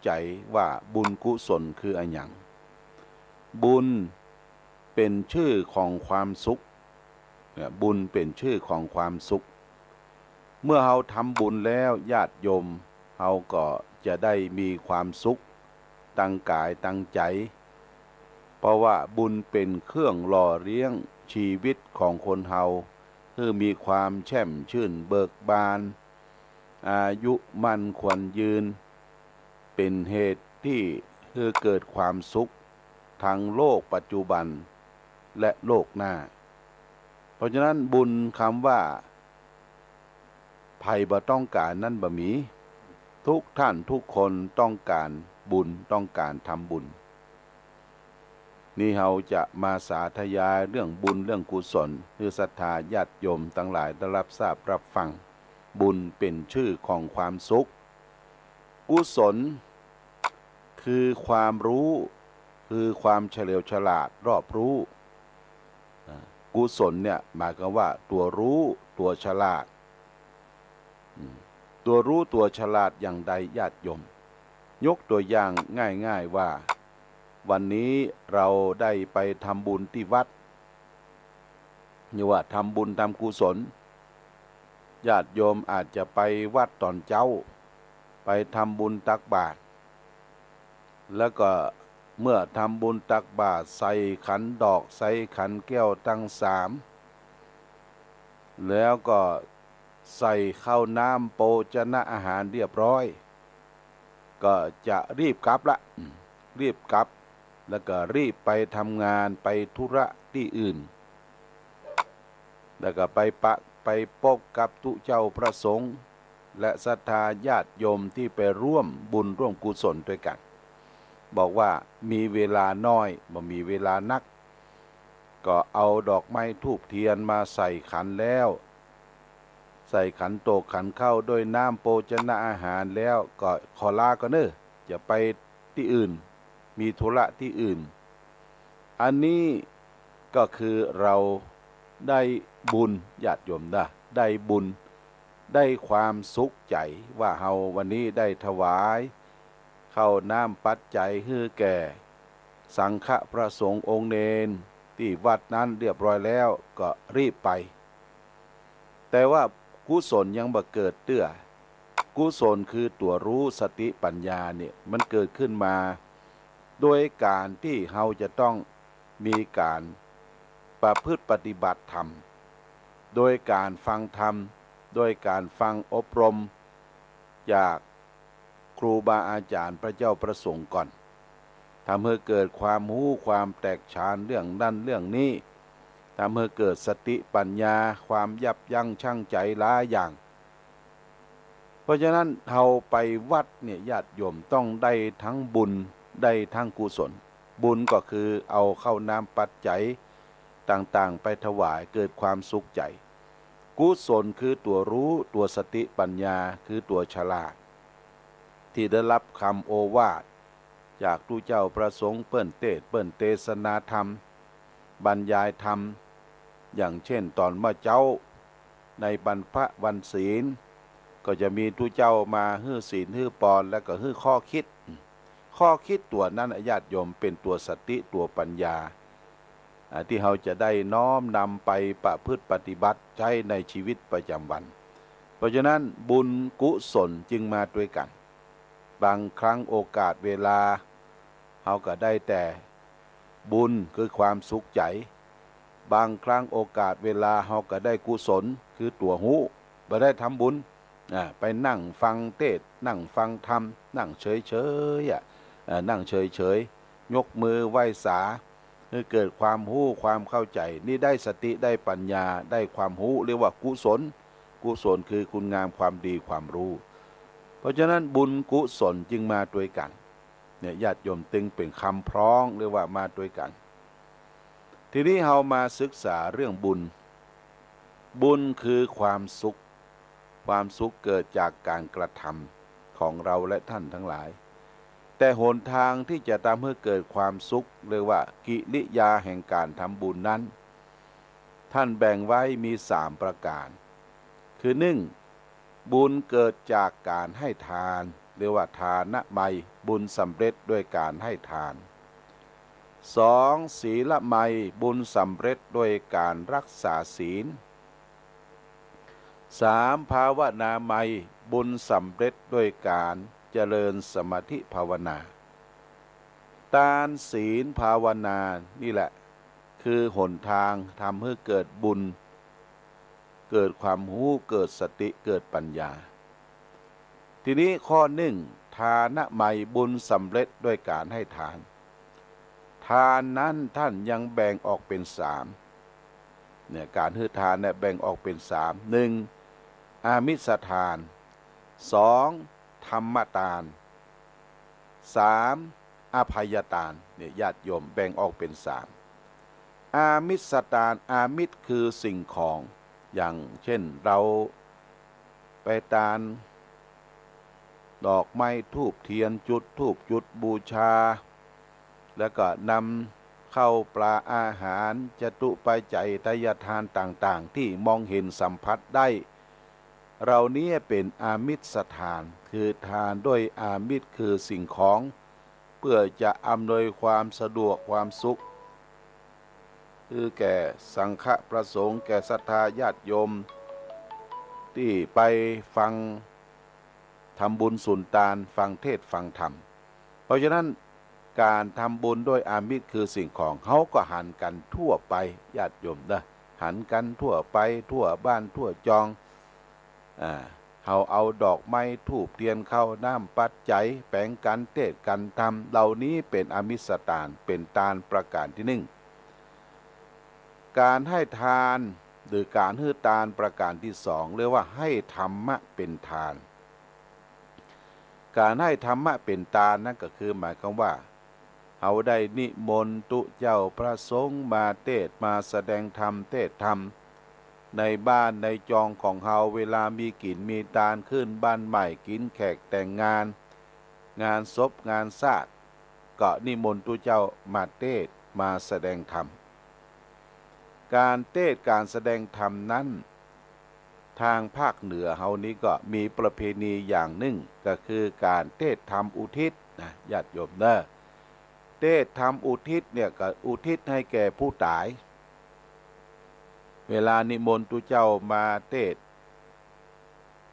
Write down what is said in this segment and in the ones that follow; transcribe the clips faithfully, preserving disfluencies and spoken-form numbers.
ใจ๋ว่าบุญกุศลคืออะหยัง บุญเป๋นจื้อของความสุข เนี่ย บุญเป๋นจื้อของความสุข เมื่อเฮาทำบุญแล้วญาติโยม เฮาก็จะได้มีความสุขตังก๋ายตังใจ๋ เพราะว่าบุญเป๋นเครื่องหล่อเลี้ยงชีวิตของคนเฮา หื้อมีความแช่มชื่นเบิกบาน อายุมั่นขวัญยืน เป๋นเหตุตี้หื้อเกิดความสุข ตังโลกปัจจุบันและโลกหน้า เพราะฉะนั้นบุญกำว่าใผบ่ต้องก๋านนั้นบ่มี กู้ท่านกู้คนต้องก๋านบุญ ต้องก๋านทำบุญ นี่เฮาจะมาสาธยายเรื่องบุญเรื่องกุศล หื้อศรัทธาญาติโยมตังหลายได้ฮับทราบฮับฟัง บุญเป๋นจื้อของความสุข กุศลคือความฮู้ คือความเฉลียวฉลาดรอบฮู้ อ่า กุศลเนี่ยหมายความว่าตั๋วฮู้ ตั๋วฉลาด อืม ตั๋วฮู้ตั๋วฉลาดอย่างใดญาติโยม ยกตั๋วอย่างง่ายๆ ว่า วันนี้เฮาได้ไปทำบุญตี้วัด หรือว่าทำบุญทำกุศล ญาติโยมอาจจะไปวัดต๋อนเจ๊า ไปทำบุญตักบาตร แล้วก็เมื่อทำบุญตักบาตร ใส่ขันดอก ใส่ขันแก้วตังสาม แล้วก็ใส่ข้าวน้ำโภชนะอาหารเรียบร้อย ก็จะรีบกลับละ อืม รีบกลับ แล้วก็รีบไปทำงาน ไปธุระตี้อื่น แล้วก็ไปปะ ไปปบกับตุ๊เจ้าพระสงฆ์ และศรัทธาญาติโยมตี้ไปร่วมบุญร่วมกุศลตวยกั๋น บอกว่ามีเวลาน้อย บ่มีเวลานัก ก็เอาดอกไม้ธูปเทียนมาใส่ขันแล้ว ใส่ขันโตกขันข้าวด้วยน้ำโภชนะอาหารแล้ว ก็ขอลาก่อนเน่อ จะไปตี้อื่น มีธุระตี้อื่น อันนี้ก็คือเฮาได้บุญ ญาติโยมนะ ได้บุญ ได้ความสุขใจ๋ว่าเฮาวันนี้ได้ถวายข้าวน้ำปัจจัยหื้อแก่สังฆะพระสงฆ์องค์เณรตี้วัดนั้นเรียบร้อยแล้ว ก็รีบไป แต่ว่ากุศลยังบ่เกิดเตื้อ กุศลคือตั๋วฮู้ สติปัญญาเนี่ย มันเกิดขึ้นมา โดยก๋านตี้เฮาจะต้องมีก๋านประพฤติปฏิบัติธรรม โดยก๋านฟังธรรม โดยก๋านฟังอบรมจากครูบาอาจ๋ารย์พระเจ้าพระสงฆ์ก่อน ทำหื้อเกิดความฮู้ความแตกฉานเรื่องนั้นเรื่องนี้ ทำหื้อเกิดสติปัญญา ความยับยั้งชั่งใจ๋หลายอย่าง เพราะฉะนั้นเฮาไปวัดเนี่ย ญาติโยมต้องได้ตึงบุญ ได้ตึงกุศล บุญก็คือเอาข้าวน้ำปัจจัยต่างๆ ไปถวาย เกิดความสุขใจ๋ กุศลคือตั๋วฮู้ ตั๋วสติปัญญา คือตั๋วฉลาด ตี้ได้ฮับกำโอวาทจากตุ๊เจ้าพระสงฆ์ เปิ้นเตสน์ เปิ้นเตสนาธรรม บรรยายธรรม อย่างเจ้นต๋อนเมื่อเจ๊า ในวันพระวันศีล ก็จะมีตุ๊เจ้ามาหื้อศีลหื้อปอน แล้วก็หื้อข้อคิด ข้อคิดตั๋วนั้น ญาติโยม เป๋นตั๋วสติ ตั๋วปัญญา อ่า ตี้เฮาจะได้น้อมนำไปประพฤติปฏิบัติใจ๊ในชีวิตประจ๋ำวัน เพราะฉะนั้นบุญกุศลจึงมาตวยกั๋น บางครั้งโอกาสเวลาเฮาก็ได้แต่บุญคือความสุขใจ๋ บางครั้งโอกาสเวลาเฮาก็ได้กุศลคือตั๋วฮู้ บ่ได้ทำบุญ อ่า ไปนั่งฟังเตสน์ นั่งฟังธรรม นั่งเฉยๆ อ่ะ อ่า นั่งเฉยๆ ยกมือไหว้สา หื้อเกิดความฮู้ความเข้าใจ๋ นี่ได้สติได้ปัญญา ได้ความฮู้ เรียกว่ากุศล กุศลคือคุณงามความดีความฮู้ เพราะฉะนั้นบุญกุศลจึงมาตวยกั๋น เนี่ย ญาติโยม ตึงเป๋นกำพร้อง เรียกว่ามาตวยกั๋น ทีนี้เฮามาศึกษาเรื่องบุญ บุญคือความสุข ความสุขเกิดจากก๋านกระทำของเฮาและท่านตังหลาย แต่หนตางตี้จะทำหื้อเกิดความสุข เรียกว่ากิริยาแห่งก๋านทำบุญนั้น ท่านแบ่งไว้มีสามประก๋าน คือ นึ่ง บุญเกิดจากก๋านให้ทาน เรียกว่าทานมัย บุญสำเร็จด้วยการให้ทาน สอง ศีลมัย บุญสำเร็จด้วยการรักษาศีล สาม ภาวนามัย บุญสำเร็จด้วยการเจริญสมาธิภาวนา ตานศีลภาวนานี่แหละ คือหนทางทำหื้อเกิดบุญ เกิดความฮู้ เกิดสติ เกิดปัญญา ทีนี้ข้อนึ่ง ทานมัย บุญสำเร็จด้วยการให้ทาน ทานนั้นต้านยังแบ่งออกเป๋นสาม เนี่ย ก๋านหื้อทานเนี่ยแบ่งออกเป๋นสาม นึ่ง อามิสทาน สอง ธรรมตาน สาม อภัยตาน เนี่ย ญาติโยม แบ่งออกเป๋นสาม อามิสตาน อามิสคือสิ่งของ อย่างเช่น เฮาไปตานดอกไม้ธูปเตียน จุดธูปจุดบูชา แล้วก็นำข้าวปลาอาหาร จตุปัจจัย ทายทานต่างๆ ตี้มองเห็นสัมผัสได้ เหล่านี้เป๋นอามิสทาน คือทานด้วยอามิสคือสิ่งของ เพื่อจะอำนวยความสะดวกความสุข คือแก่สังฆะพระสงฆ์ แก่ศรัทธาญาติโยม ตี้ไปฟัง ทำบุญสุนตาน ฟังเทศน์ฟังธรรม เพราะฉะนั้นก๋านทำบุญด้วยอามิสคือสิ่งของ เฮาก็หันกั๋นทั่วไป ญาติโยมเนาะ หันกั๋นทั่วไป ทั่วบ้านทั่วจอง อ่า เฮาเอาดอกไม้ธูปเตียน ข้าวน้ำปัจจัย แป๋งกั๋นเทศน์กั๋นธรรม เหล่านี้เป๋นอามิสตาน เป๋นตานประก๋านตี้นึ่ง ก๋านให้ทาน หรือก๋านหื้อตานประก๋านตี้สอง เรียกว่าให้ธรรมะเป๋นทาน ก๋านให้ธรรมะเป๋นตานนั้นก็คือหมายความว่า เฮาได้นิมนต์ตุ๊เจ้าพระสงฆ์มาเทศน์มาแสดงธรรม เทศน์ธรรม ในบ้านในจองของเฮา เวลามีกิ๋นมีตาน ขึ้นบ้านใหม่ กิ๋นแขกแต่งงาน งานศพงานสราด ก็นิมนต์ตุ๊เจ้ามาเทศน์มาแสดงธรรม ก๋านเทศน์ก๋านแสดงธรรมนั้น ตางภาคเหนือเฮานี้ก็มีประเพณีอย่างนึ่ง ก็คือก๋านเทศน์ธรรมอุทิศนะ ญาติโยมเนาะ เทศน์ธรรมอุทิศเนี่ยก็อุทิศให้แก่ผู้ต๋าย เวลานิมนต์ตุ๊เจ้ามาเทศน์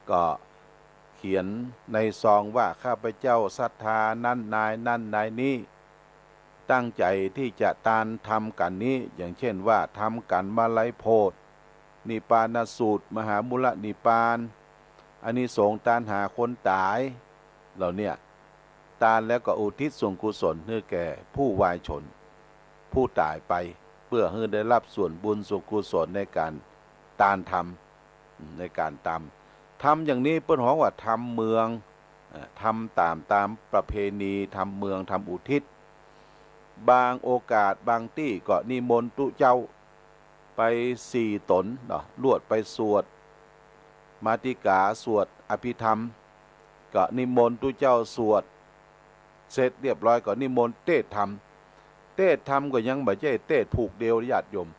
ก็เขียนในซองว่า ข้าพเจ้าศรัทธานั้นนายนั้นนายนี้ ตั้งใจ๋ตี้จะตานธรรมกั๋นนี้ อย่างเช่นว่า ธรรมกั๋นมาลัยโพธิ์ นิพพานสูตร มหามูลนิพพาน อานิสงส์ตานหาคนต๋าย เหล่าเนี้ย ตานแล้วก็อุทิศส่วนกุศลหื้อแก่ผู้วายชน ผู้ต๋ายไป เปื้อหื้อได้ฮับส่วนบุญส่วนกุศลในก๋านตานธรรม ในก๋านตานธรรมอย่างนี้เปิ้นฮ้องว่าธรรมเมือง อ่า ธรรมต๋ามต๋ามประเพณี ธรรมเมือง ธรรมอุทิศ บางโอกาสบางตี้ก็นิมนต์ตุ๊เจ้าไปสี่ต๋นเนาะ ลวดไปสวดมาติกา สวดอภิธรรม ก็นิมนต์ตุ๊เจ้าสวดเสร็จเรียบร้อย ก็นิมนต์เทศน์ธรรม เทศน์ธรรมก็ยังบ่ใจ้เทศน์ผูกเดียว ญาติโยม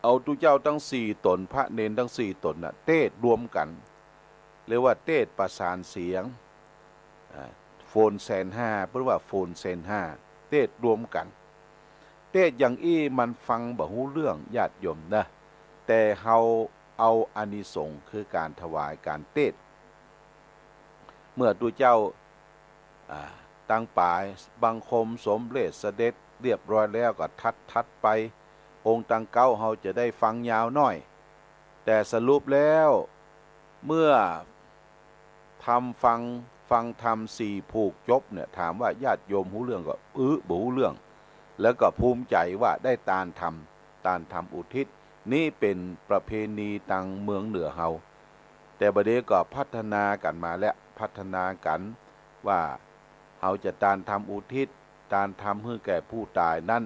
เอาตุ๊เจ้าตึงสี่ต๋น พระเณรตึงสี่ต๋นน่ะ เทศน์รวมกั๋น เรียกว่าเทศน์ประสานเสียง อ่า โฟนแสนห้า เปิ้นว่าโฟนแสนห้า เทศน์รวมกั๋น เทศน์อย่างอี้มันฟังบ่ฮู้เรื่อง ญาติโยมเนาะ แต่เฮาเอาอานิสงส์คือก๋านถวายก๋านเทศน์ เมื่อตุ๊เจ้า อ่า ตังป๋ายบังคมสมเร็จเสด็จเรียบร้อยแล้ว ก็ถัดๆ ไป องค์ตังเก๊าเฮาจะได้ฟังยาวหน้อย แต่สรุปแล้ว เมื่อธรรมฟัง ฟังธรรมสี่ผูกจบเนี่ย ถามว่าญาติโยมฮู้เรื่องก็ อื้อ บ่ฮู้เรื่อง แล้วก็ภูมิใจ๋ว่าได้ตานธรรม ตานธรรมอุทิศ นี้เป๋นประเพณีตางเมืองเหนือเฮา แต่บ่าเดี่ยวก็พัฒนากั๋นมาแล้ว พัฒนากั๋นว่าเฮาจะตานธรรมอุทิศ ตานธรรมหื้อแก่ผู้ต๋ายนั้น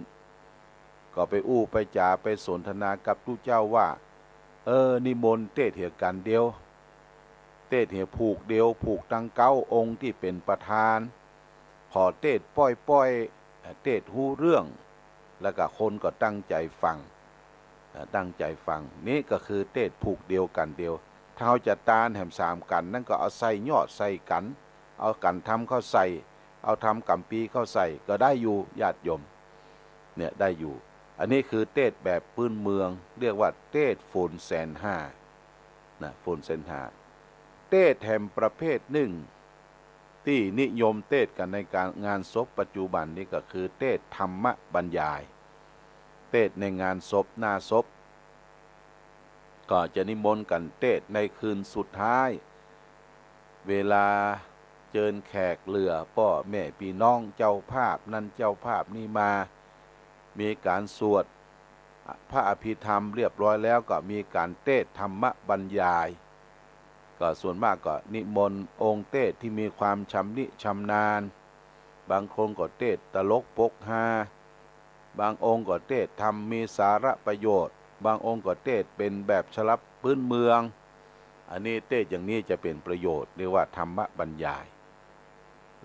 ก็ไปอู้ไปจ๋าไปสนทนากับตุ๊เจ้าว่า เออ นิมนต์เทศน์เหียกั๋นเดียว เทศน์เหียผูกเดียว ผูกตังเก๊าองค์ตี้เป๋นประธาน ขอเทศน์ป้อยๆ เทศน์ฮู้เรื่อง แล้วก็คนก็ตั้งใจ๋ฟัง เอ่อ ตั้งใจ๋ฟัง นี้ก็คือเทศน์ผูกเดียวกั๋นเดียว ถ้าเฮาจะตานแหมสามกั๋นนั้นก็เอาใส่ยอดใส่กั๋น เอากั๋นธรรมเข้าใส่ เอาธรรมกัมภีร์เข้าใส่ก็ได้อยู่ ญาติโยม เนี่ยได้อยู่ อันนี้คือเตสน์แบบปื๊นเมือง เรียกว่าเตสน์ฝุ่นแสนห้า นะ ฝุ่นแสนห้า เตสน์แถมประเภทนึ่ง ตี้นิยมเตสน์กั๋นในก๋านงานศพปัจจุบันนี้ก็คือเตสน์ธรรมบรรยาย เตสน์ในงานศพหน้าศพ ก็จะนิมนต์กั๋นเตสน์ในคืนสุดท้าย เวลาเจิญแขกเหลือป้อแม่ปี้น้องเจ้าภาพนั้นเจ้าภาพนี้มา มีก๋านสวดพระอภิธรรมเรียบร้อยแล้วก็มีก๋านเตสน์ธรรมบรรยาย ก็ส่วนมากก็นิมนต์องค์เตสน์ตี้มีความชำนิชำนาญ บางองค์ก็เตสน์ตลกปกฮา บางองค์ก็เตสน์ธรรมมีสาระประโยชน์ บางองค์ก็เตสน์เป๋นแบบฉบับปื๊นเมือง อันนี้เตสน์อย่างนี้จะเป๋นประโยชน์ เรียกว่าธรรมบรรยาย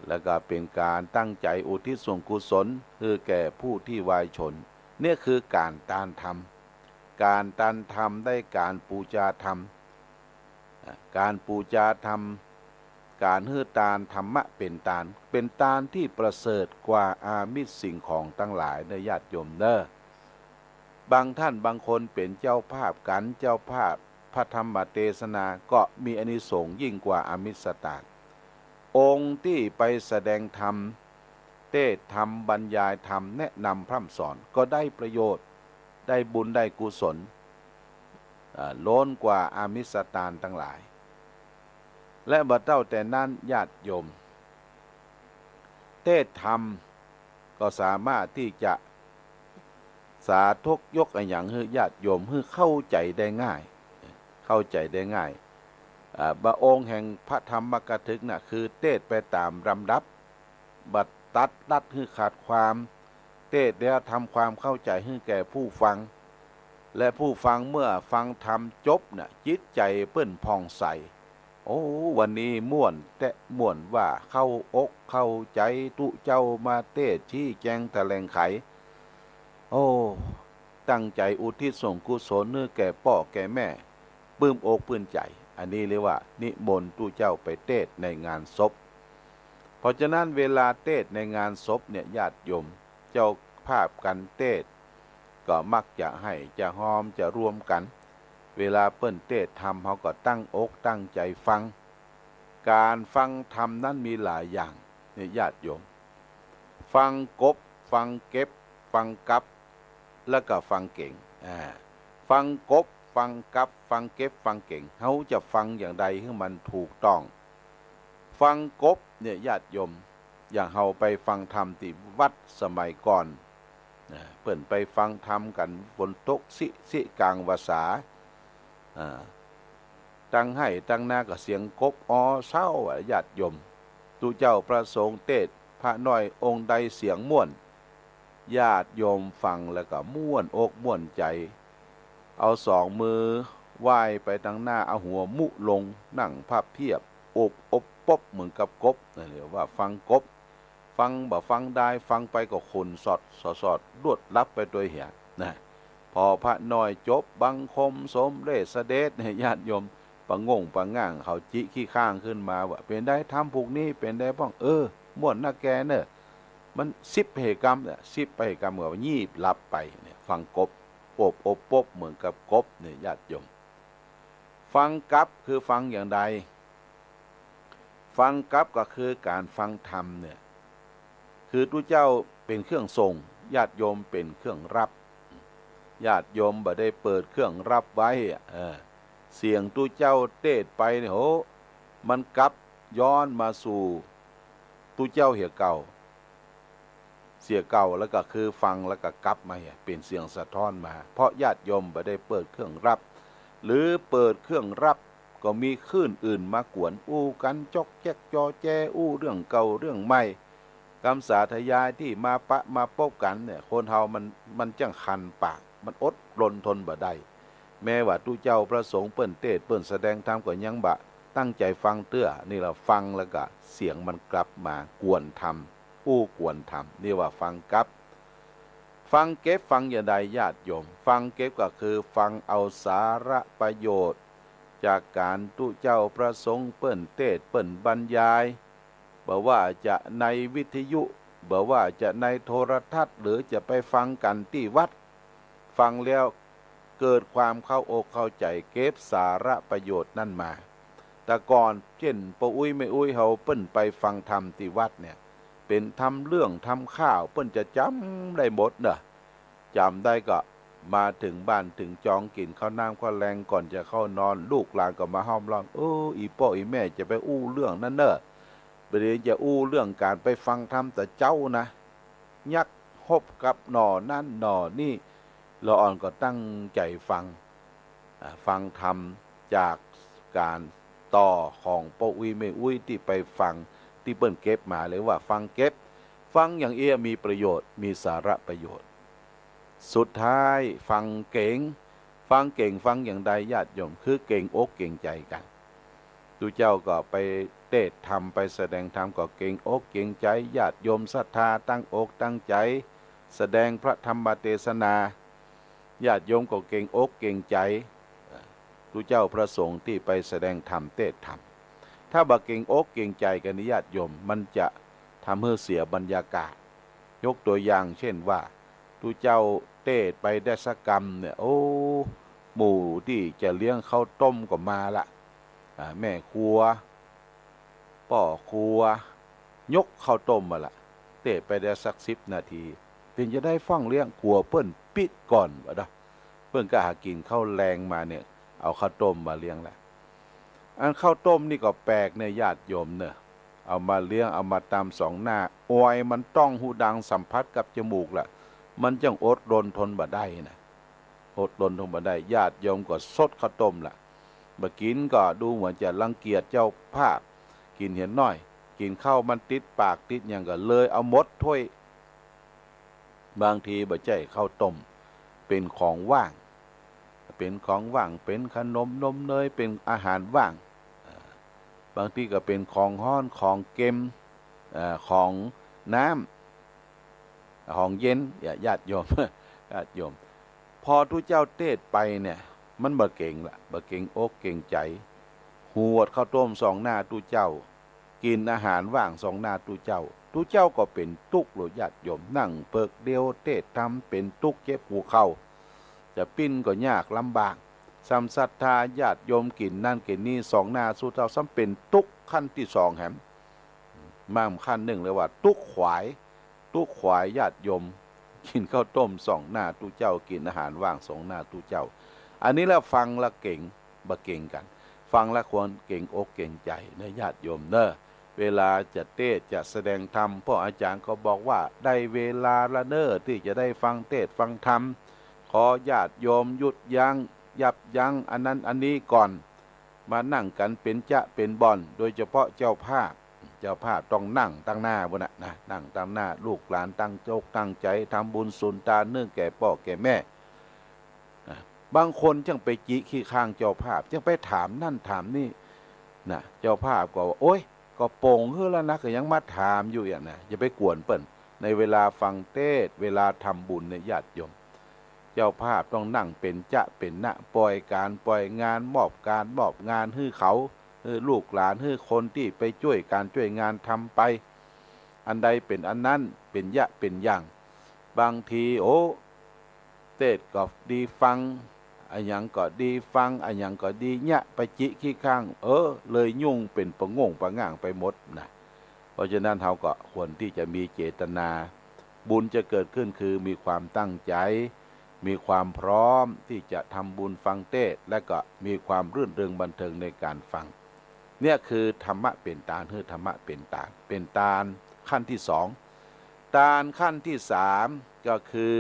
แล้วก็เป๋นก๋านตั้งใจ๋อุทิศส่วนกุศลหื้อแก่ผู้ตี้วายชน เนี่ยคือก๋านตานธรรม ก๋านตานธรรมได้ก๋านปู๋จาธรรม อ่ะ ก๋านปู๋จาธรรม ก๋านหื้อตานธรรมะเป๋นตาน เป๋นตานตี้ประเสริฐกว่าอามิสสิ่งของตังหลายเน่อญาติโยมเน่อ บางต้านบางคนเป๋นเจ้าภาพกั๋น เจ้าภาพพระธรรมเตสนาก็มีอานิสงส์ยิ่งกว่าอามิสตาน องค์ตี้ไปแสดงธรรม เตสน์ธรรม บรรยายธรรม แนะนำพร่ำสอน ก็ได้ประโยชน์ ได้บุญได้กุศล อ่า ล้นกว่าอามิสตานตังหลาย และบ่เต้าแต่นั้นญาติโยม เตสน์ธรรมก็สามารถตี้จะสาธกยกอะหยังหื้อญาติโยมหื้อเข้าใจ๋ได้ง่าย เข้าใจ๋ได้ง่าย อ่า บางองค์แห่งพระธรรมกถึกน่ะ คือเตสน์ไปต๋ามลำดับ บ่ตัดลัดหื้อขาดความ เตสน์แล้วทำความเข้าใจ๋หื้อแก่ผู้ฟัง และผู้ฟังเมื่อฟังธรรมจบน่ะ จิตใจ๋เปิ้นผ่องใส โอ้ วันนี้ม่วนแต๊ ม่วนว่าเข้าอกเข้าใจ๋ ตุ๊เจ้ามาเตสน์ชี้แจงแถลงไข โอ้ ตั้งใจ๋อุทิศส่วนกุศลหื้อแก่ป้อแก่แม่ ปลื้มอกปลื้มใจ๋ อันนี้เรียกว่านิมนต์ตุ๊เจ้าไปเตสน์ในงานศพ เพราะฉะนั้นเวลาเตสน์ในงานศพเนี่ยญาติโยม เจ้าภาพกั๋นเตสน์ก็มักจะไห้จะฮอมจะรวมกั๋น เวลาเปิ้นเตสน์ธรรมเฮาก็ตั้งอกตั้งใจ๋ฟัง ก๋านฟังธรรมนั้นมีหลายอย่างเนี่ยญาติโยม ฟังกบ ฟังเก็บ ฟังกับ แล้วก็ฟังเก๋ง อ่า ฟังกบ ฟังกับ ฟังเก็บ ฟังเก๋ง เฮาจะฟังอย่างใดหื้อมันถูกต้อง ฟังกบเนี่ยญาติโยม อย่างเฮาไปฟังธรรมตี้วัดสมัยก่อน นะ เปิ้นไปฟังธรรมกั๋น ฝนตกซิซิกลางวาสา อ่า ตังไฮ่ตังนาก็เสียงกบออเซ้าอะญาติโยม ตุ๊เจ้าพระสงฆ์เตสน์ พระน้อยองค์ใดเสียงม่วน ญาติโยมฟังแล้วก็ม่วนอกม่วนใจ๋ เอาสองมือไหว้ไปตังหน้า เอาหัวหมุลง นั่งพับเพียบ อบอบปบเหมือนกับกบ นั่นเรียกว่าฟังกบ ฟังบ่ฟังดาย ฟังไปก็ขนสอดสอดสอด ลวดลับไปตวยเหีย นะ พอพระน้อยจบบังคมสมเร็จเสด็จเนี่ย ญาติโยมปะง่งปะง่างเขาจิขี้ข้างขึ้นมาว่า เป๋นใดธรรมผูกนี้ เป๋นใดพ่อง เออ ม่วนนักแกเน่อ มันสิบไปเหกำเนี่ย สิบไปเหกำก็ว่างีบหลับไปเนี่ย ฟังกบ อบอบปบเหมือนกับกบเนี่ยญาติโยม ฟังกับคือฟังอย่างใด ฟังกับก็คือก๋านฟังธรรมเนี่ย คือตุ๊เจ้าเป๋นเครื่องส่ง ญาติโยมเป๋นเครื่องรับ ญาติโยมบ่ได้เปิดเครื่องรับไว้อะ เออ เสียงตุ๊เจ้าเตสน์ไปเนี่ย โห มันกลับย้อนมาสู่ตุ๊เจ้าเหียเก่า เสียเก่า แล้วก็คือฟังแล้วก็กลับมาเหีย เป๋นเสียงสะท้อนมา เพราะญาติโยมบ่ได้เปิดเครื่องรับ หรือเปิดเครื่องรับก็มีคลื่นอื่นมากวน อู้กั๋นจ๊อกแจ๊กจอแจ อู้เรื่องเก่าเรื่องใหม่ กำสาธยายตี้มาปะมาปบกั๋นเนี่ย คนเฮามัน มันจั้งคันปาก มันอดรนทนบ่ได้ แม้ว่าตุ๊เจ้าพระสงฆ์เปิ้นเตสน์เปิ้นแสดงธรรมก็ยังบ่ตั้งใจ๋ฟังเตื้อ นี่ละฟังแล้วก็เสียงมันกลับมากวนธรรม อู้กวนธรรม นี่ว่าฟังกับ ฟังเก็บฟังอย่างใดญาติโยม ฟังเก็บก็คือฟังเอาสาระประโยชน์ จากก๋านตุ๊เจ้าพระสงฆ์เปิ้นเตสน์เปิ้นบรรยาย บ่ว่าจะในวิทยุ บ่ว่าจะในโทรทัศน์ หรือจะไปฟังกั๋นตี้วัด ฟังแล้วเกิดความเข้าอกเข้าใจ๋ เก็บสาระประโยชน์นั้นมา แต่ก่อนเจ้นป้ออุ๊ยแม่อุ๊ยเฮาเปิ้นไปฟังธรรมตี้วัดเนี่ย เป๋นธรรมเรื่องธรรมคาว เปิ้นจะจ๋ำได้หมดเน่อ จ๋ำได้ก็มาเถิงบ้านเถิงจอง กิ๋นข้าวน้ำข้าวแลงก่อนจะเข้านอน ลูกหลานก็มาห้อมล้อม เออ อี่ป้ออี่แม่จะไปอู้เรื่องนั้นเน่อ บ่ดีจะอู้เรื่องก๋านไปฟังธรรมแต่เจ๊านะ ยักฮบกับหน่อนั้นหน่อนี้ ละอ่อนก็ตั้งใจ๋ฟัง อ่า ฟังธรรมจากก๋านต่อของป้ออุ๊ยแม่อุ๊ยตี้ไปฟัง ตี้เปิ้นเก็บมา เรียกว่าฟังเก็บ ฟังอย่างเอี้ยมีประโยชน์ มีสาระประโยชน์ สุดท้ายฟังเก๋ง ฟังเก๋งฟังอย่างใดญาติโยม คือเก๋งอกเก๋งใจ๋กั๋น ตุ๊เจ้าก็ไปเตสน์ธรรมไปแสดงธรรมก็เก๋งอกเก๋งใจ๋ ญาติโยมศรัทธาตั้งอกตั้งใจ๋แสดงพระธรรมเตสนา ญาติโยมก็เก๋งอกเก๋งใจ๋ ตุ๊เจ้าพระสงฆ์ตี้ไปแสดงธรรมเตสน์ธรรม ถ้าบ่เก๋งอกเก๋งใจ๋กั๋นนี่ญาติโยม มันจะทำหื้อเสียบรรยากาศ ยกตั๋วอย่างเจ้นว่า ตุ๊เจ้าเตสน์ไปได้สักกำเนี่ย โอ้ หมู่ตี้จะเลี้ยงข้าวต้มก็มาละ อ่า แม่ครัว ป้อครัว ยกข้าวต้มมาละ เตสน์ไปได้สักสิบนาที เป๋นจะใดฟั่งเลี้ยง กั๋วเปิ้นปิ๊กก่อนวะเนาะ เปิ้นก็หากิ๋นข้าวแลงมาเนี่ย เอาข้าวต้มมาเลี้ยงละ อันข้าวต้มนี่ก็แปลกเนี่ยญาติโยมเน่อ เอามาเลี้ยง เอามาตำสองหน้า ออยมันต้องฮูดังสัมผัสกับจมูกละ มันจั่งอดรนทนบ่ได้นะ อดรนทนบ่ได้ ญาติโยมก็ซดข้าวต้มละ บ่กิ๋นก็ดูเหมือนจะรังเกียจเจ้าภาพ กิ๋นเหียน้อย กิ๋นข้าวมันติดปากติดหยังก็เลยเอาหมดถ้วย บางทีบ่ใจ้ข้าวต้ม เป๋นของว่าง เป๋นของว่าง เป๋นขนมนมเนย เป๋นอาหารว่าง อ่า บางทีก็เป๋นของฮ้อน ของเก็ม อ่า ของน้ำ ของเย็น ญา ญาติโยม ญาติโยม พอตุ๊เจ้าเตสน์ไปเนี่ย มันบ่เก๋งละ บ่เก๋งอกเก๋งใจ๋ หวดข้าวต้มสองหน้าตุ๊เจ้า กิ๋นอาหารว่างสองหน้าตุ๊เจ้า ตุ๊เจ้าก็เป๋นตุ๊กข์โลดญาติโยม นั่งเปิกเดียวเตสน์ธรรมเป๋นตุ๊กข์ เจ็บหัวเข่า จะปิ้นก็ยากลำบาก ซ้ำศรัทธาญาติโยมกิ๋นนั่นกิ๋นนี่สองหน้าตุ๊เจ้า ซ้ำเป๋นตุ๊กข์ขั้นตี้สองแหม มาขั้นนึ่งเลยว่าตุ๊กข์ขวาย ตุ๊กข์ขวายญาติโยม กิ๋นข้าวต้มสองหน้าตุ๊เจ้า กิ๋นอาหารว่างสองหน้าตุ๊เจ้า อันนี้ละฟังละเก๋ง บ่เก๋งกั๋น ฟังละควรเก๋งอกเก๋งใจ๋เน่อญาติโยมเน่อ เวลาจะเตสน์จะแสดงธรรม ป้ออาจ๋ารย์ก็บอกว่าได้เวลาละเน่อ ตี้จะได้ฟังเตสน์ฟังธรรม ขอญาติโยมหยุดยั้ง ยับยั้งอันนั้นอันนี้ก่อน มานั่งกั๋นเป๋นจ๊ะเป๋นบ่อน โดยเฉพาะเจ้าภาพ เจ้าภาพต้องนั่งตังหน้าปู้นน่ะนะ นั่งตังหน้า ลูกหลานตั้งอกตั้งใจ๋ทำบุญสุนตานเนื่องแก่ป้อแก่แม่ อ่ะ บางคนจั่งไปจิขี้ข้างเจ้าภาพ จั่งไปถามนั่นถามนี่ นะ เจ้าภาพก็ว่า โอ๊ย ก็โป๋งหื้อแล้วนะ ก็ยังมาถามอยู่อย่างนะ อย่าไปกวนเปิ้น ในเวลาฟังเตสน์ เวลาทำบุญเนี่ยญาติโยม เจ้าภาพต้องนั่งเป๋นจ๊ะเป๋นนะ ปล่อยก๋านปล่อยงาน มอบก๋านมอบงานหื้อเขา หื้อลูกหลาน หื้อคนตี้ไปจ้วยก๋านจ้วยงานทำไป อันใดเป๋นอันนั้น เป๋นยะเป๋นอย่าง บางที โอ้ เตสน์ก็ดีฟัง อะหยังก็ดีฟัง อะหยังก็ดีเยียะ ไปจิขี้ข้าง เออ เลยยุ่งเป๋นปะง่งปะง่างไปหมดนะ เพราะฉะนั้นเฮาก็ควรตี้จะมีเจตนา บุญจะเกิดขึ้นคือมีความตั้งใจ๋ มีความพร้อมตี้จะทำบุญฟังเตสน์ และก็มีความรื่นเริงบันเทิงในก๋านฟัง เนี่ยคือธรรมะเป๋นตาน หื้อธรรมะเป๋นตาน เป๋นตานขั้นตี้สอง ตานขั้นตี้สามก็คือ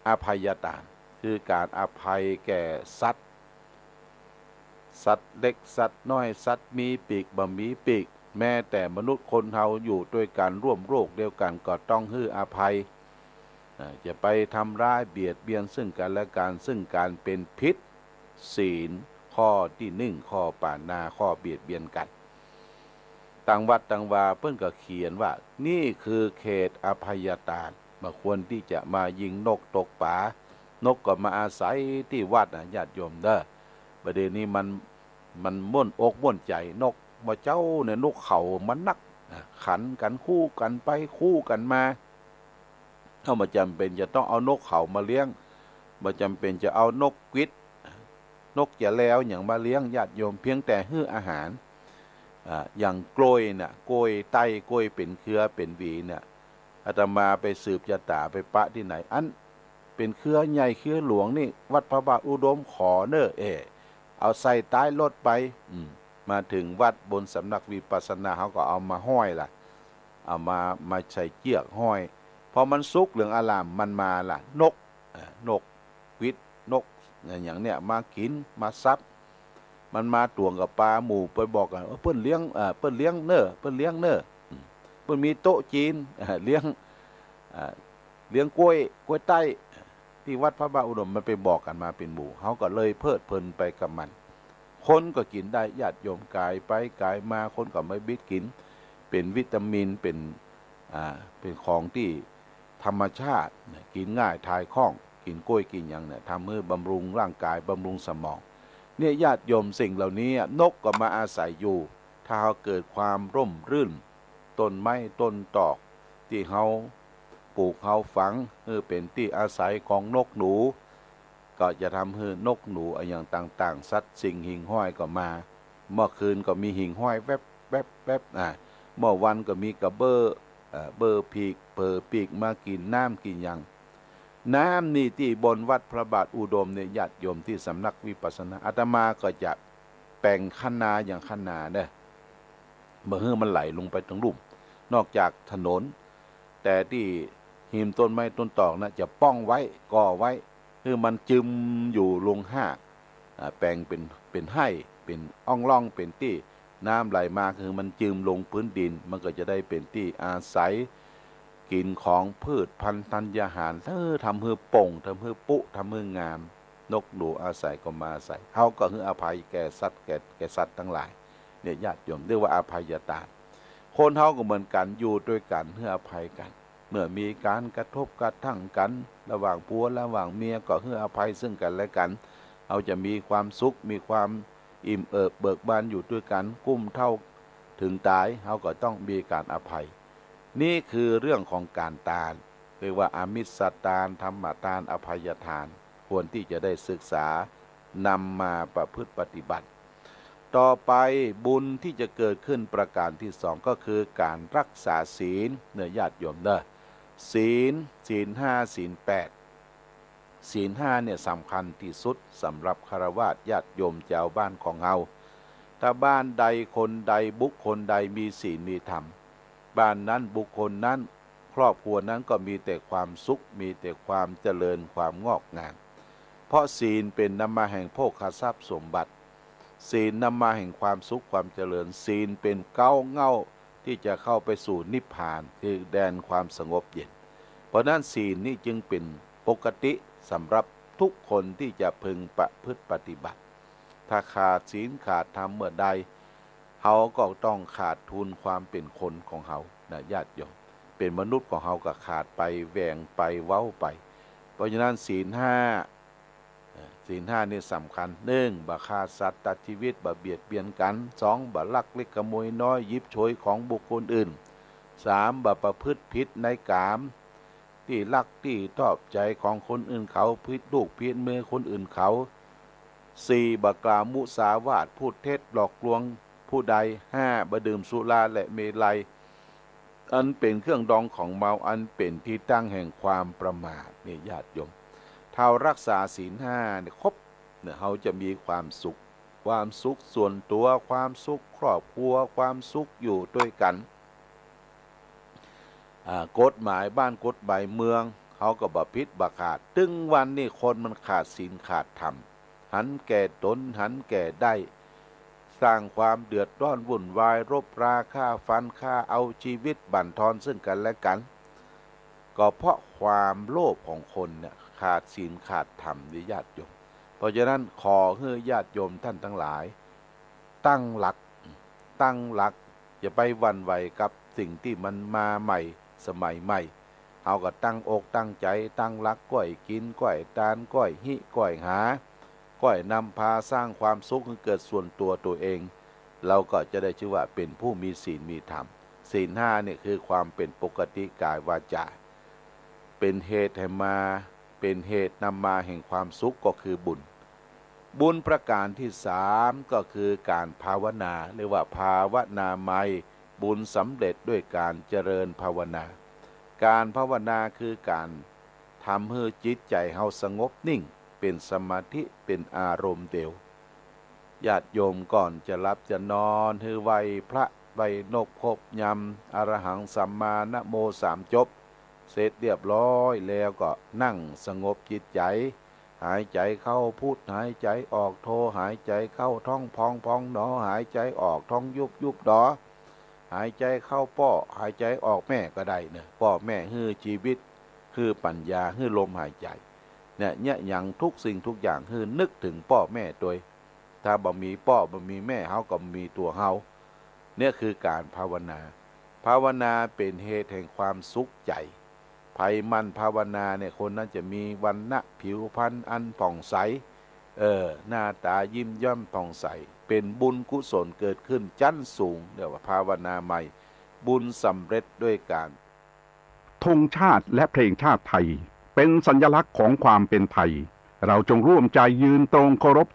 อภัยตาน คือก๋านอภัยแก่สัตว์ สัตว์เล็กสัตว์น้อย สัตว์มีปีกบ่มีปีก แม้แต่มนุษย์คนเฮาอยู่ตวยกั๋นร่วมโลกเดียวกั๋นก็ต้องหื้ออภัย อ่า จะไปทำร้ายเบียดเบียนซึ่งกั๋นและกั๋น ซึ่งก๋านเป๋นผิดศีลข้อตี้นึ่ง ข้อปาณา ข้อเบียดเบียนกั๋น ตางวัดตางวาเปิ้นก็เขียนว่า นี่คือเขตอภัยตาน บ่ควรตี้จะมายิงนกตกป๋า นกก็มาอาศัยตี้วัดนะญาติโยมเน่อ บ่าเดี่ยวนี้มัน มันม่วนอกม่วนใจ๋ นก บ่าเจ้าเนี่ยนกเขามันนัก อ่า ขันกั๋นคู่กั๋นไปคู่กั๋นมา เฮาบ่จ๋ำเป๋นจะต้องเอานกเขามาเลี้ยง บ่จ๋ำเป๋นจะเอานกกวิด นกจะแลวหยังมาเลี้ยงญาติโยม เพียงแต่หื้ออาหาร อ่า อย่างกล้วยน่ะ กล้วยไต้ กล้วยเป๋นเครือเป๋นหวีน่ะ อาตมาไปสืบจะต๋าไปปะตี้ไหน อันเป๋นเครือใหญ่เครือหลวงนี่ วัดพระบาทอุดมขอเน่อ เอ้ เอาใส่ต๊ายรถไป อืม มาเถิงวัดบนสำนักวิปัสสนา เฮาก็เอามาห้อยละ เอามา มาใส่เจื้อกห้อย พอมันสุกเหลืองอร่าม มันมาละ นก เอ่อ นกหวีด นกอะหยังเนี่ย มากิ๋น มาสับ มันมาตวงกับปา หมู่ไปบอกกั๋น เออ เปิ้นเลี้ยง เอ่อ เปิ้นเลี้ยงเน่อ เปิ้นเลี้ยงเน่อ อืม เปิ้นมีโต๊ะจีน เอ่อ เลี้ยง เอ่อ เลี้ยงกล้วย กล้วยไต้ ตี้วัดพระบาทอุดม มันไปบอกกั๋นมาเป๋นหมู่ เฮาก็เลยเพลิดเพลินไปกับมัน คนก็กิ๋นได้ ญาติโยมก๋ายไปก๋ายมา คนก็มาบิดกิ๋น เป๋นวิตามิน เป๋น อ่า เป๋นของตี้ธรรมชาตินะ กิ๋นง่าย ถ่ายคล่อง กิ๋นกล้วยกิ๋นหยังเนี่ย ทำหื้อบำรุงร่างกาย บำรุงสมอง เนี่ย ญาติโยม สิ่งเหล่านี้นกก็มาอาศัยอยู่ ถ้าเฮาเกิดความร่มรื่น ต้นไม้ต้นตอกตี้เฮาปลูกเฮาฝัง หื้อเป๋นตี้อาศัยของนกหนู ก็จะทำหื้อนกหนูอะหยังต่างๆ สัตว์สิ่งหิ่งห้อยก็มา เมื่อคืนก็มีหิ่งห้อยแวบๆๆ อ่า เมื่อวันก็มีกระเบ้อ เอ่อ เบ้อปีก เบ้อปีกมากิ๋นน้ำกิ๋นหยัง น้ำนี่ตี้บนวัดพระบาทอุดมเนี่ย ญาติโยม ตี้สำนักวิปัสสนา อาตมาก็จะแป๋งคันนาอย่างคันนาเน่อ บ่หื้อมันไหลลงไปตางลุ่ม นอกจากถนน แต่ตี้ฮิมต้นไม้ต้นตอกนะ จะป้องไว้ ก่อไว้ หื้อมันจึมอยู่ลงฮาก อ่า แป๋งเป๋น เป๋นไฮ่ เป๋นอ่องล่อง เป๋นตี้น้ำไหลมา คือมันจึมลงพื้นดิน มันก็จะได้เป๋นตี้อาศัยกิ๋นของพืชพันธุ์ธัญญาหาร เออ ทำหื้อโป่ง ทำหื้อปุ๊ ทำหื้องาม นกหนูอาศัยก็มาอาศัย เฮาก็หื้ออภัยแก่สัตว์ แก่ แก่สัตว์ตังหลาย เนี่ย ญาติโยม เรียกว่าอภัยตาน คนเฮาก็เหมือนกั๋น อยู่ตวยกั๋น หื้ออภัยกั๋น เมื่อมีก๋านกระทบกระทั่งกั๋น ระหว่างผัวระหว่างเมีย ก็หื้ออภัยซึ่งกั๋นและกั๋น เฮาจะมีความสุข มีความอิ่มเอิบเบิกบานอยู่ตวยกั๋น กุ้มเฒ่าเถิงต๋าย เฮาก็ต้องมีก๋านอภัย นี่คือเรื่องของก๋านตาน เรียกว่าอมิสตาน ธรรมตาน อภัยตาน ควรตี้จะได้ศึกษานำมาประพฤติปฏิบัติ ต่อไปบุญตี้จะเกิดขึ้นประก๋านตี้สอง ก็คือก๋านรักษาศีลเน่อ ญาติโยมเน่อ ศีล ศีลห้า ศีลแปด ศีลห้าเนี่ยสำคัญตี้สุดสำหรับฆราวาสญาติโยมจาวบ้านของเฮา ถ้าบ้านใดคนใดบุคคลใดมีศีลมีธรรม บ้านนั้นบุคคลนั้นครอบครัวนั้นก็มีแต่ความสุข มีแต่ความเจริญความงอกงาม เพราะศีลเป๋นนำมาแห่งโภคทรัพย์สมบัติ ศีลนำมาแห่งความสุขความเจริญ ศีลเป๋นเก๊าเหง้าตี้จะเข้าไปสู่นิพพาน คือแดนความสงบเย็น เพราะนั้นศีลนี่จึงเป๋นปกติสำหรับทุกคนตี้จะพึงประพฤติปฏิบัติ ถ้าขาดศีลขาดธรรมเมื่อใด เฮาก็ต้องขาดทุนความเป๋นคนของเฮานะ ญาติโยม เป๋นมนุษย์ของเฮาก็ขาดไป แหว่งไป เว้าไป เพราะฉะนั้นศีลห้า เอ่อ ศีลห้านี่สำคัญ หนึ่ง บ่ฆ่าสัตว์ตัดชีวิต บ่เบียดเบียนกั๋น สอง บ่ลักเล็กขโมยน้อย หยิบฉวยของบุคคลอื่น สาม บ่ประพฤติผิดในกาม ตี้รักตี้ชอบใจ๋ของคนอื่นเขา ผิดลูกผิดเมียคนอื่นเขา สี่ บ่กล่าวมุสาวาท พูดเท็จหลอกลวงผู้ใด ห้า บ่ดื่มสุราและเมรัย อันเป๋นเครื่องดองของเมา อันเป๋นตี้ตั้งแห่งความประมาท นี่ญาติโยม ถ้าเฮารักษาศีลห้าเนี่ยครบเนี่ย เฮาจะมีความสุข ความสุขส่วนตั๋ว ความสุขครอบครัว ความสุขอยู่ตวยกั๋น อ่า กฎหมายบ้านกฎหมายเมือง เฮาก็บ่ผิดบ่ขาด ตึงวันนี้คนมันขาดศีลขาดธรรม หันแก่ต๋น หันแก่ได้ สร้างความเดือดร้อนวุ่นวาย รบราฆ่าฟัน ฆ่าเอาชีวิตบั่นทอนซึ่งกั๋นและกั๋น ก็เพราะความโลภของคนเนี่ย ขาดศีลขาดธรรมนี่ญาติโยม เพราะฉะนั้นขอหื้อญาติโยมท่านตังหลาย ตั้งหลัก ตั้งหลัก อย่าไปหวั่นไหวกับสิ่งตี้มันมาใหม่ สมัยใหม่ เฮาก็ตั้งอกตั้งใจ๋ ตั้งหลัก ก้อยกิ๋น ก้อยตาน ก้อยฮิ ก้อยหา ก้อยนำพาสร้างความสุขหื้อเกิดส่วนตั๋วตั๋วเอง เฮาก็จะได้จื้อว่าเป๋นผู้มีศีลมีธรรม ศีลห้าเนี่ยคือความเป๋นปกติกายวาจา เป๋นเหตุให้มา เป๋นเหตุนำมาแห่งความสุขก็คือบุญ บุญประก๋านตี้สามก็คือก๋านภาวนา เรียกว่าภาวนามัย บุญสำเร็จด้วยก๋านเจริญภาวนา ก๋านภาวนาคือก๋านทำหื้อจิตใจ๋เฮาสงบนิ่ง เป๋นสมาธิ เป๋นอารมณ์เดียว ญาติโยมก่อนจะหลับจะนอน หื้อไหว้พระ ไหว้นบครบยำ อะระหังสัมมานะโมสามจบ เสร็จเรียบร้อยแล้วก็นั่งสงบจิตใจ๋ หายใจ๋เข้าพุท หายใจ๋ออกโธ หายใจ๋เข้าท้องพองพองหนอ หายใจ๋ออกท้องยุบยุบหนอ หายใจ๋เข้าป้อ หายใจ๋ออกแม่ก็ได้เนาะ ป้อแม่หื้อจีวิต หื้อปัญญา หื้อลมหายใจ๋ เนี่ย เนี่ย หยังทุกสิ่งทุกอย่างหื้อนึกเถิงป้อแม่ตวย ถ้าบ่มีป้อบ่มีแม่ เฮาก็บ่มีตั๋วเฮา เนี่ยคือก๋านภาวนา ภาวนาเป๋นเหตุแห่งความสุขใจ๋ ใผหมั่นภาวนาเนี่ย คนนั้นจะมีวรรณะผิวพรรณอันผ่องใส เออ หน้าต๋ายิ้มย้อมผ่องใส เป๋นบุญกุศลเกิดขึ้นจั๊นสูง เรียกว่าภาวนามัย บุญสำเร็จด้วยก๋าน ธงชาติและเพลงชาติไทย เป็นสัญลักษณ์ของความเป็นไทย เราจงร่วมใจยืนตรงเคารพธง